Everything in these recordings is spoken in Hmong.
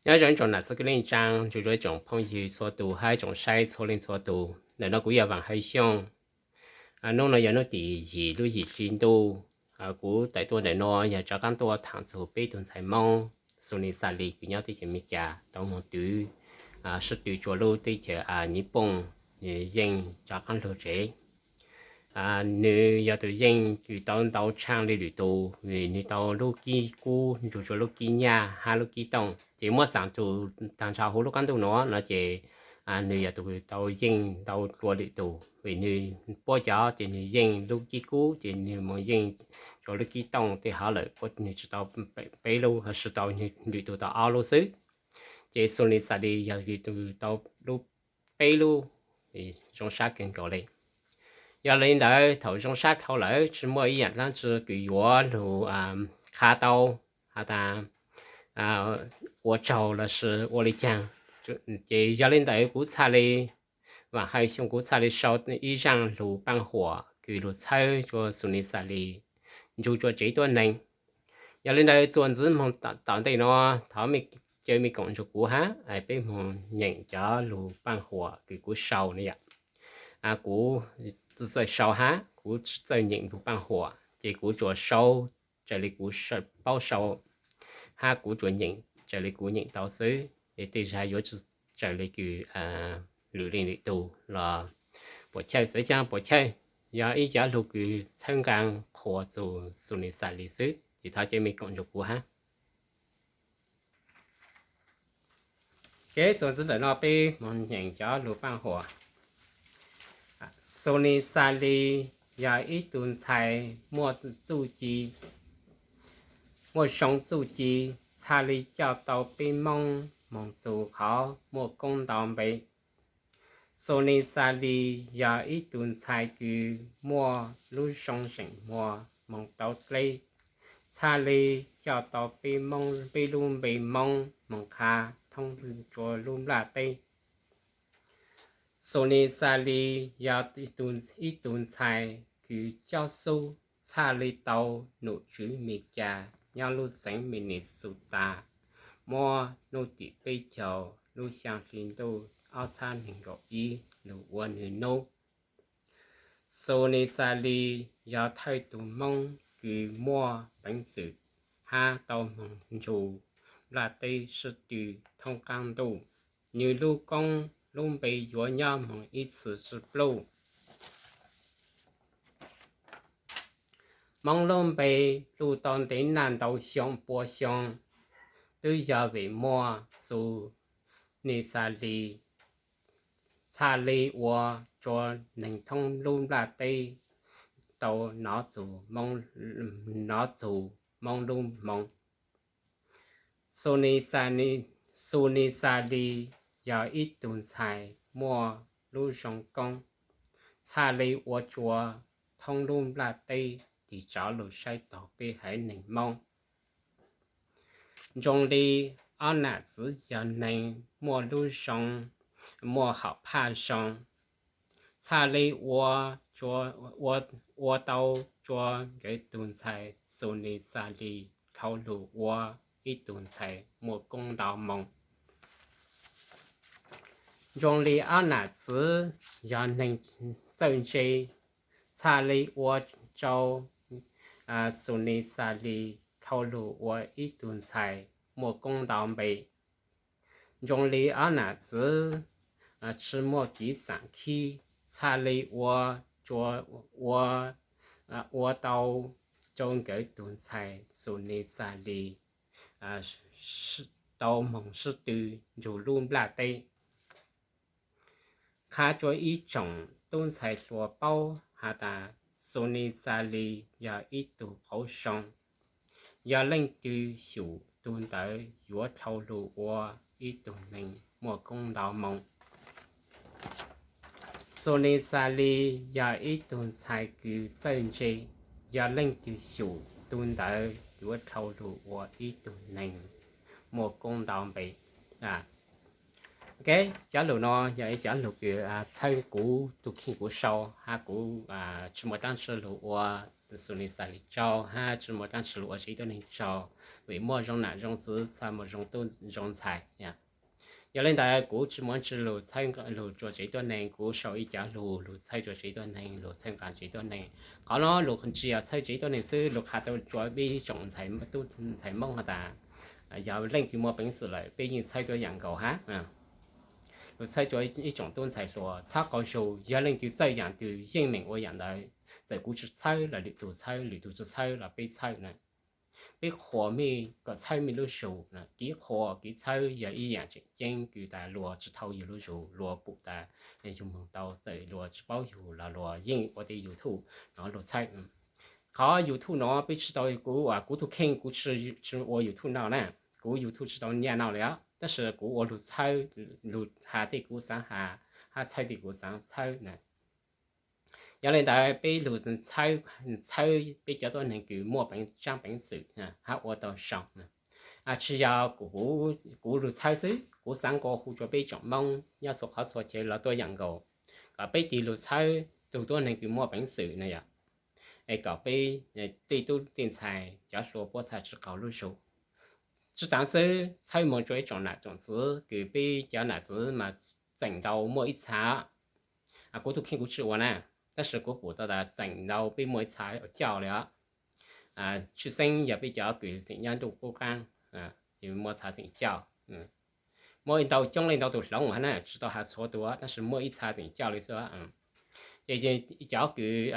Nyob zoo ib tsoom nam txiv kwv leej tsaa, nrug rua ib tsoom phooj ywg txhua tus hab ib tsoom saib txhua leej txhua tus. Ntawm no kuv yog Vaam Hawj Xyooj. Nub no yog nub tim yim lub yim tsib ntuj. Kuv tawm tuaj ntawm no yog rov qaab tuaj thaam txug peb tug ntxhais Moob, Xus Nis Xas Lis kws nyob teb chaws Amelikas tau moog twv sib tw rua lub teb chaws Nyiv Pooj, nwg yeej rov qaab lug tsev. Nwg yog tug yeej kws tau ntau tshaaj le lwm tus, vim nwg tau lub kib kub nrug rua lub kib nyaj hab lub kib tooj, ces muab xaam tug taag nrho huv lub qaab ntuj nuav no ces nwg yog tug tau yeej ntau dlua lwm tus, vim nwg puab cov ces nwg yeej lub kib kub ces nwg moog yeej rua lub kib tooj tej hov lawm, puab nwg tsi tau peb lub, tsi tau, nwg lwm tug tau ob lub xwb. Ces Xus Nis Xas Lis yog tug tau lub peb lub, zoo sab kawg nkaus le. Yog le ntawd thaum zoo sab dhau lawm tsi muaj ib yaam dlaab tsi kws yuav lug qha tau has tas ua tsaug lossis ua le caag. Ces yog le ntawd kuv txhaj le, Vaam Hawj Xyooj kuv txhaj le sau ib zaaj lug paaj huam kws lug txhawb rua Xus Nis Xas Lis nrug rua tsev tuab neeg. Yog le ntawd txuas ntxiv moog tom ntej no, thov mej caw mej koom nrug kuv hab, peb moog nyeem cov lug paaj huam kws kuv sau ne yom. Kuv tsi txawj sau hab kuv tsi txawj nyeem lug paaj huam, ces kuv tsuas sau raws le kuv paub sau, hab kuv tsuas nyeem raws le kuv nyeem tau xwb. Es tej zag yuav tsi raws le kws lwm leej lwm tug los puam chawj, txawv caag puam chawj. Yog ib cov lug kws txhawb nqaa qhuas txug Xus Nis Xas Lis xwb, ces thov caw mej koom nrug kuv hab. Kev txuas ntxiv ntawm no peb moog nyeem cov lug paaj huam. Xus Nis Xas Lis yog ib tug ntxhais muaj txuj ci, muaj zoo txuj ci, txhaj le coj tau peb Moob moog txug qhov muaj koob ntau npe. Xus Nis Xas Lis yog ib tug ntxhais kws muaj lub zoo zeem muag moog tau dleb, txhaj le coj tau peb Moob, peb lub npe Moob moog qha thoob rua lub nplaj teb. Xus Nis Xas Lis yog ib tug ntxhais kws cob xub, txhaj le tau nom tswv Mes Kas nyob lub xeev Minnesota muab nub tim peb caug lub xyaa hli ntuj ob txhab neeg nkaum ib lug ua nwg nub. Xus Nis Xas Lis yog thawj tug Moob kws muaj peev xwm hab tau moog nrug nplaj teb sib tw thoob qaab ntuj. Nwg lub koob lub npe yuav nyob moog ib txhis tsi pluj. Moob lub npe luj tau ntev naj ntau xyoo pua xyoo, twb yog vim muaj Xus Nis Xas Lis txhaj le ua rua neeg thoob lub nplaj teb tau nov txug, nov txug Moob lub hmoo. Xus Nis Xas Lis yog ib tug ntxhais muaj lub zoo koob, txhaj le ua rua thoob lub nplaj teb tig tsov lug saib taug peb haiv neeg Moob. Nrug le ob nam txiv yog neeg muaj lub zoo, muaj hom phaj zoo, txhaj le ua, ua tau rua nkawd tug ntxhais Xus Nis Xas Lis dhau lug ua ib tug ntxhais muaj koob ntau moo. Nrug le ob nam txiv yog neeg txawj ntse, txhaj le ua rua Xus Nis Xas Lis dhau lug ua ib tug ntxhais muaj koob ntau npe. Nrug le ob nam txiv tsi muaj kev xaam khib, txhaj le ua, ua, ua tau rua nkawd tug ntxhais Xus Nis Xas Lis tau moog sib tw nrug lub nplaj teb. Qha rua ib tsoom tub ntxhais hluas paub has tas Xus Nis Xas Lis yog ib tug qauv zoo, yog leej twg xyum tug ntawd yuav dhau lug ua ib tug neeg muaj koob ntau moo. Xus Nis Xas Lis yog ib tug ntxhais kws txawj ntse, yog leej twg xyum tug ntawd yuav dhau lug ua ib tug neeg muaj koob ntau npe. Ok, cov lug no yog ib cov lug kws txhawb kuv tug kheej kuv sau, hab kuv tsi muaj dlaab tsi lug ua Xus Nis Xas Lis tsaug hab tsi muaj dlaab tsi lug ua tsev tuab neeg tsaug, vim muaj zoo nam zoo txwv txhaj muaj zoo tub zoo ntxhais. Yog le ntawd kuv tsi muaj dlaab tsi lug txhawb lug rua tsev tuab neeg, kuv sau ib cov lug lug txhawb rua tsev tuab neeg, lug txhawb nqa tsev tuab neeg. Qhov no lug tsi yog txhawb tsev tuab neeg xwb, lug has tau rua peb tsoom tub ntxhais Moob has tas, yog leej twg muaj peev xwm lawm peb yeej txhawb tuab yaam nkaus hab. Lug txhawb rua ib tsoom tub ntxhais hluas txhob qaug zug, yog leej twg txawj yaam twg yeej meem ua yaam ntawd, txawm kuv tsi txhawb los lwm tug txhawb, lwm tug tsi txhawb los peb txhawb na. Peb qhuas mej kom txhawb mej lub zug, kev qhuas kev txhawb yog ib yaam tseem ceeb kws tas luag tsi thau yug lub zug, luag pum tas yug moog tau, txawm luag tsi paub yug los luag yeej ua tej YouTube no lug txhawb. Qhov YouTube no peb tsi tau, kuv, kuv tug kheej kuv tsi ua YouTube no na, kuv YouTube tsi tau nyaj no li os, tab sis kuv ua lug txhawb, lug has tej kuv xaav has, hab txhawb tej kuv xaav txhawb na. Yog le ntawd peb lug txhawb peb cov tuab neeg kws muaj peev, tsaab peev xwm hab ua tau zoo. Tsi yog kuv lug txhawb xwb, kuv xaav nqua hu rua peb tsoom Moob nyob txhua qhov txhua chaw los tuab yaam nkaus, kom peb tig lug txhawb tug tuab neeg kws muaj peev xwm na yom. Es kom peb tej tub tej ntxhais cov hluas puab txhaj tsi qaug lub zug. Tsi taag xwb, txhawb moog rua ib tsoom nam tsoom txwv kws peb cov nam txwv mas tseem ntau muaj ib txha, kuv tug kheej kuv tsi ua na, tab sis kuv pum tau tas tseem ntau peb muaj ib txha coj li os. Tshwj xeeb yog peb cov kws tseem nyob ntuj qub qaab, ces muaj txha tseem coj. Muaj ntau, coob leej ntau tug hloov hab na, tsi tau has txhua tug, tab sis muaj ib txha tseem coj li xwb. Ces cov kws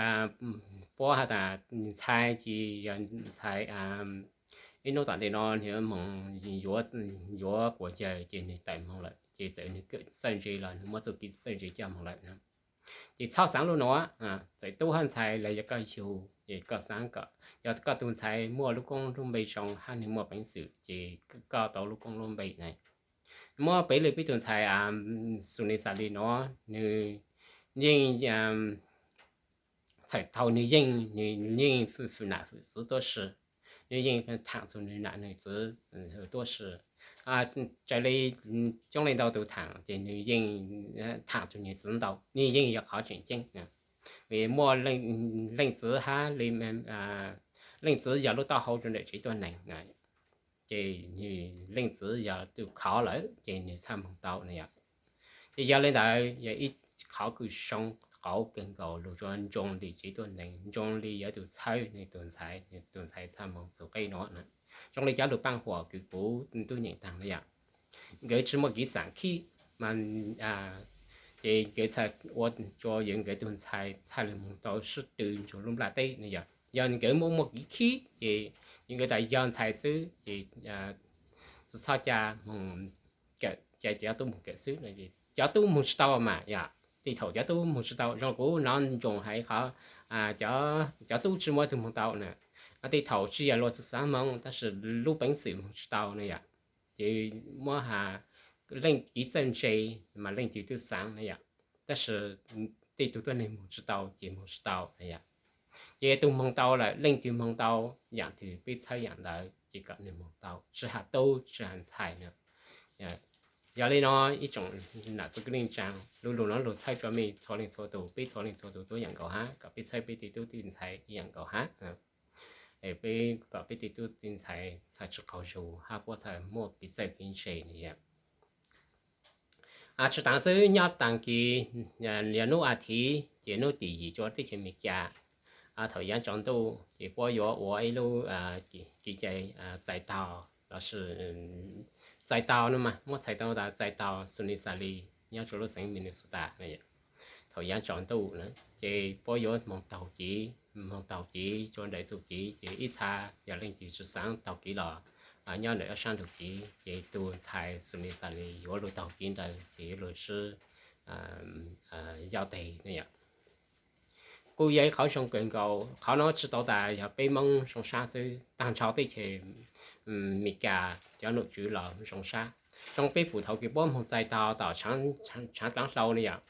puab has tas ntxhais ces yog ntxhais ib nub tom ntej no nwg moog yuav, yuav kuas yawg ces nwg tawm moog lawm, ces txawm nwg txawj ntse los nwg muab txuj kev txawj ntse coj moog lawm. Ces txhob xaav lub nuav, txawm tub hab ntxhais los yog koj yug, ces koj xaav kom yog koj tug ntxhais muaj lub koob lub npe zoo hab nwg muaj peev xwm, ces koj tau lub koob lub npe na. Muab piv le peb tug ntxhais Xus Nis Xas Lis no, nwg yeej, txhawm thaum nwg yeej, nwg yeej fwm nam fwm txwv tuab si, nwg yeej thaam txug nwg nam nwg txwv tuab si. Raws le coob leej ntau tug thaam ces nwg yeej thaam txug nwg txwv ntau, nwg yeej yog qhov tseem ceeb. Vim muaj leej txwv hab, leej txwv yog lub taub hau rua ntawm tsev tuab neeg, ces nwg leej txwv yog tug khov lawm ces nwg txhaj moog tau na yom. Ces yog le ntawd yog ib qhov kws zoo qauv kawg nkaus lug rua Ntsoog Lis tsev tuab neeg, Ntsoog Lis yog tug txhawb nwg tug ntxhais, nwg tug ntxhais txhaj moog txug qeb no na. Zoo le cov lug paaj huam kws kuv tub nyeem taag na yom, nkawd tsi muaj kev xaam khib, mas ces nkawd txhaj ua rua yawg nkawd tug ntxhais txhaj le moog tau sib tw nrug lub nplaj teb na yom. Yog nkawd muaj, muaj kev khib ces yawg nkawd tas yog ntxhais xwb ces txhob ca moog kawm, ca cov tub moog kawm xwb. Cov tub moog tsi tau mas yom, tej thaum cov tub moog tsi tau, zoo kuv nov Ntsoog hais qhov cov tub tsi muaj tug moog tau na, tej thaum tsi yog luag tsi xaav moog, tab sis lub peev xwm moog tsi tau na yom. Ces muab has leej kev txawj ntse mas leej twg twb xaav na yom, tab sis tej tug tuab neeg moog tsi tau ces moog tsi tau na yom. Ces tug moog tau lawm, leej twg moog tau yaam twg peb txhawb yaam ntawd ces kom nwg moog tau, tsi has tub tsi has ntxhais na. Yog le no ib tsoom nam txiv kwv leej tsaa, lub lug no lug txhawb rua mej txhua leej txhua tug, peb txhua leej txhua tug tuab yaam nkaus hab, kom peb txhawb peb tej tub tej ntxhais ib yaam nkaus hab. Peb kom peb tej tub tej ntxhais txhaj tsi qaug zug hab puab txhaj muaj kev txawj kev ntse na yom. Tsi taag xwb, nyob taag kis, yog nub a thiv ces nub tim yim rua teb chaws Amelikas, thaum yaav tsaus ntuj ces puab yuav ua ib lub kev cai txais taug lossis txais taug no mas muab txhais tau tas txais taug Xus Nis Xas Lis nyob rua lub xeev Minnesota na. Thaum yaav tsaus ntuj na ces puab yuav moog taug kev, moog taug kev rua ntawm txuj kev ces ib txha yog leej twg tsi xaav taug kev los nyob ntawm ob sab ntug kev ces tug ntxhais Xus Nis Xas Lis yuav lug taug kev ntawd ces yuav lug sib yau teg na yom. Kuj yog ib qhov zoo kawg nkaus, qhov no tsi tau tas yog peb Moob zoo sab xwb, taag nrho teb chaws Amelikas cov nom tswv los zoo sab. Zoo peb pum thaum kws puab moog txais taug tom Tshaav Dlaav Hlau na yom,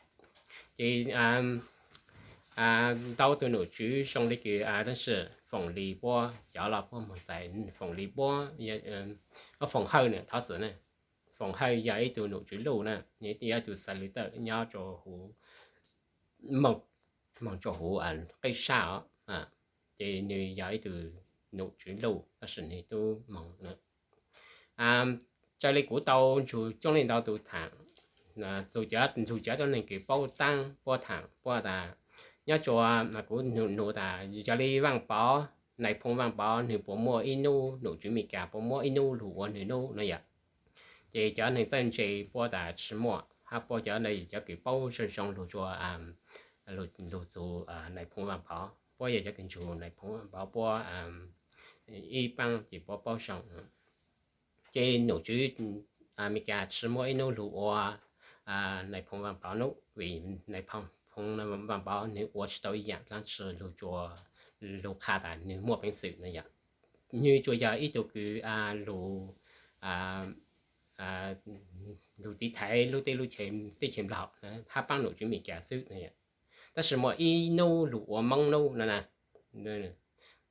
ces ntau tug nom tswv zoo le kws, tab sis Foom Lis puab cov los puab moog txais, Foom Lis puab, Foom Hawj na, thov txim na, Foom Hawj yog ib tug nom tswv Luj na, yog ib tug senator nyob rua huv, moog rua huv qeb sab os. Ces nws yog ib tug nom tswv luj tab sis nws tub moog na. Raws li kuv tau nrug coob leej ntau tus thaam, txug cov, nrug cov tuab neeg kws paub taab puab thaam puab tas, nyob tsua, kuv nug tas yog li Vaaj Pov, nais phoo Vaaj Pov nwg puas muaj ib nub, nom tswv Amelikas puas muab ib nub lug ua nwg nub no yom? Ces cov neeg txawj ntse puab tas tsi muaj, hab puab cov, cov kws paub zoo zoo lug tsua, lug txug nais phoo Vaaj Pov, puab yog cov kws nrug nais phoo Vaaj Pov puab ib paab ces puab paub zoo. Ces nom tswv Amelikas tsi muaj ib nub lug ua nais phoo Vaaj Pov nub, vim nais phoo Vaaj Pov nwg ua tsi tau ib yaam dlaab tsi lug tsua, lug qha tas nwg muaj peev xwm no yom. Nwg tsuas yog ib tug kws lug, lug tiv thaiv lub teb lub chaw, teb chaws Nplog hab paab nom tswv Amelikas xwb no yom. Tab sis muaj ib nub lug ua Moob nub no na,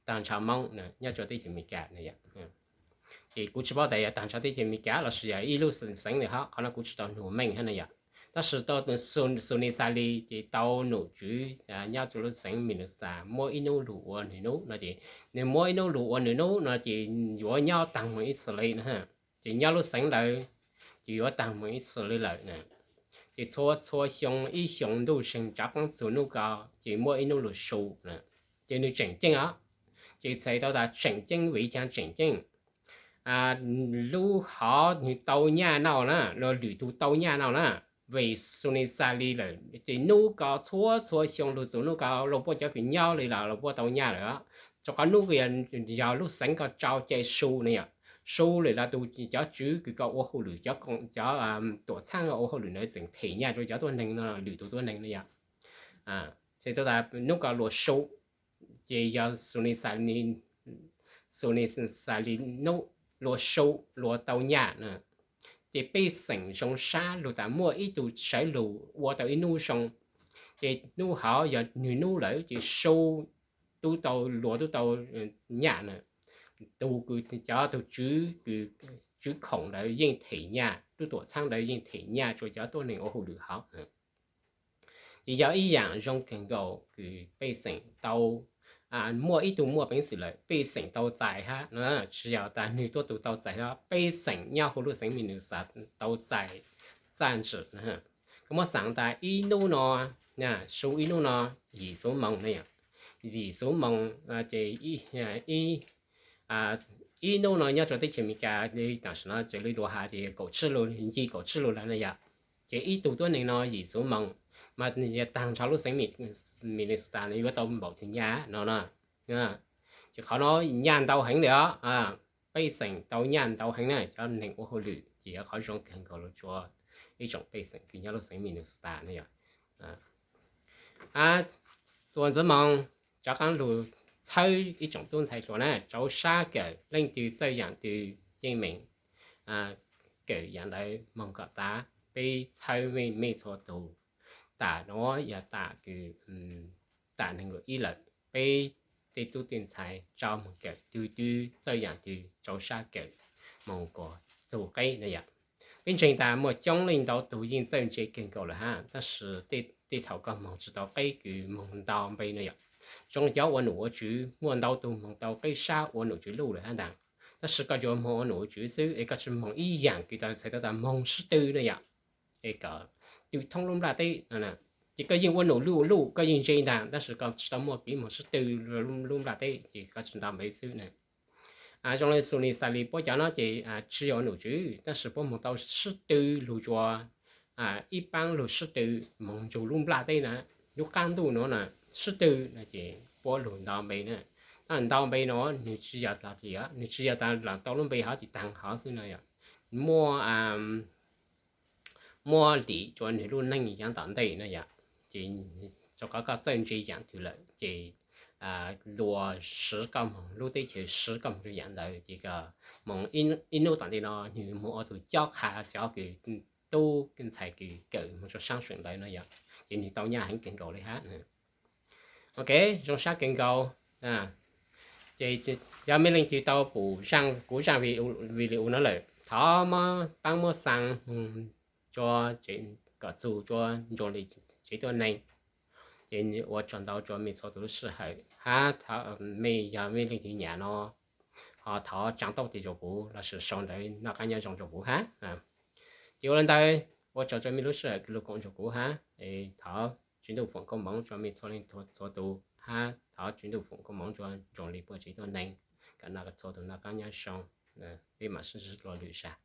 taag nrho Moob nyob tsua teb chaws Amelikas no yom. Ces kuv tsi paub tas yog taag nrho teb chaws Amelikas lossis yog ib lub xeev lawm hab, qhov no kuv tsi tau nug meej hab no yom. Tab sis tau Sunny Xalis ces tau nom tswv nyob tsua lub xeev Minnesota muab ib nub lug ua nwg nub no ces, nwg muab ib nub lug ua nwg nub no ces yuav nyob taag moog ib txhis li no, ces nyob lub xeev lawm ces yuav taag moog ib txhis li lawm na. Ces txhua txhua xyoo ib xyoo ntuj seeg tsav qaab txug nub ko ces muab ib nub lug su na. Ces nwg tseem ceeb os, ces txhais tau tas tseem ceeb vim caag tseem ceeb. Lub hov nwg tau nyaj noj na, los lwm tug tau nyaj noj na, vim Sunny Xalis lawm ces nub ko txhua txhua xyoo lug txug nub ko luag puab cov kws nyob li los luag puab tau nyaj lawm. Rua qhov nub ko yog lub xeev ko tsau cai su no yom, su lawm los tug cov tswv kws ko ua hauj lwm, cov tuam txhaab ko ua hauj lwm ntawd tseem them nyaj rua cov tuab neeg no, lwm tug tuab neeg no yom. Txhais tau tas nub ko luag su, ces yog Sunny Xalis nub luag su luag tau nyaj na. Ces pej xeem zoo sab lug tas muaj ib tug sawv lug ua tau ib nub zoo, ces nub hov yog nwg nub lawm ces su tub tau, luag tub tau nyaj na. Tug kws cov tug tswv, tswv khoom ntawd yeej them nyaj, tub tuam txhaab ntawd yeej them nyaj rua cov tuab neeg ua hauj lwm hov. Ces yog ib yaam zoo kawg nkaus kws pej xeem tau muaj ib tug muaj peev xwm lawm, pej xeem tau txais hab, tsi yog tas nwg tuab tug tau txais hab, pej xeem nyob huv lub xeev Minnesota tau txais txaj ntswm. Koj muab xaav tas ib nub no, su ib nub no yim xuv moos ne yom, yim xuv moos, ces ib nub no nyob rua teb chaws Amelikas tam sim no raws li luag has ces kaum tsib lub, nce kaum tsib lub lawm na yom. Ces ib tug tuab neeg no yim xuv moos, mas yog taag nrho lub xeev Minnesota no yuav tau npaum twg nyaj no no. Ces qhov no nyaj ntau heev li os. Pej xeem tau nyaj ntau heev na, cov neeg ua hauj lwm ces yog qhov zoo kawg nkaus lug tsua ib tsoom pej xeem kws nyob lub xeev Minnesota no yom. Txuas ntxiv moog, rov qaab lug txhawb ib tsoom tub ntxhais hluas na, rau sab kawm, leej twg txawj yaam twg yeej meem kawm yaam ntawd moog kom tas. Peb txhawb mej txhua tug, tam nuav yog tam kws, tam neeg nkaum ib lawm, peb tej tub tej ntxhais rov moog kawm, twg twb txawj yaam twg rau sab kawm moog kom txug qeb na yom. Peb ntseeg tas muaj coob leej ntau tug yeej txawj ntse kawg nkaus lawm hab, tab sis tej thaum koj moog tsi tau qeb kws moog nto npe no yom. Zoo cov ua nom ua tswv muaj ntau tug moog tau qeb sab ua nom tswv luj lawm hab ntag, tab sis koj tsuas moog ua nom ua tswv xwb es koj tsi moog ib yaam kws tau txhais tau tas moog sib tw no yom. Es kom tw thoob lub nplaj teb. Ces koj yeej ua nom luj luj, koj yeej ntse ntag, tab sis koj tsi tau muaj kev moog sib tw lub nplaj teb ces koj tsi nto npe xwb na. Zoo li Sunny Xalis puab cov no ces tsi yog nom tswv tab sis puab moog tau sib tw lug tsua, ib paab lug sib tw moog nrug lub nplaj teb na, lub qaab ntuj nuav na, sib tw no ces puab lug nto npe na. Tab nto npe no nwg tsi yog tas, nwg tsi yog tas los tau lub npe hov ces taag hov xwb no yom. Muaj, muaj lim tsua nwg lub neej yaav tom ntej no yom. Ces rau qhov koj txawj ntse yaam twg lawm ces luag siv koj moog, lub teb chaws siv koj moog rua yaam ntawd ces koj moog ib nub tom ntej no nwg moog ua tug cob qha cov kws tub ntxhais kws kawm moog rua saab seem ntawd no yom. Ces nwg tau nyaj heev kawg nkaus li hab. Ok, zoo sab kawg nkaus. Ces yog mej leej twg tau pum kuv zaaj video no lawm thov muab paab muab xaa moog tsua, kom txug tsua nrug li tsev tuab neeg. Ces ua tsaug ntau rua mej txhua tus lub sij hawm hab, mej yog mej leej twg nyam no ho thov tsaa taub tes rua kuv lossis sau ntawv noj qaab nyob zoo rua kuv hab. Ces ua le ntawd, ua tsaug rua mej lub sij hawm kws lug koom rua kuv hab, thov Tswv Ntuj foom koob moov rua mej txhua leej txhua tus hab thov Tswv Ntuj foom koob moov rua Ntsoom Lis puj tsev tuab neeg, kom noj txhua tus noj qaab nyob zoo. Peb maam sib ntsib dlua lwm zag.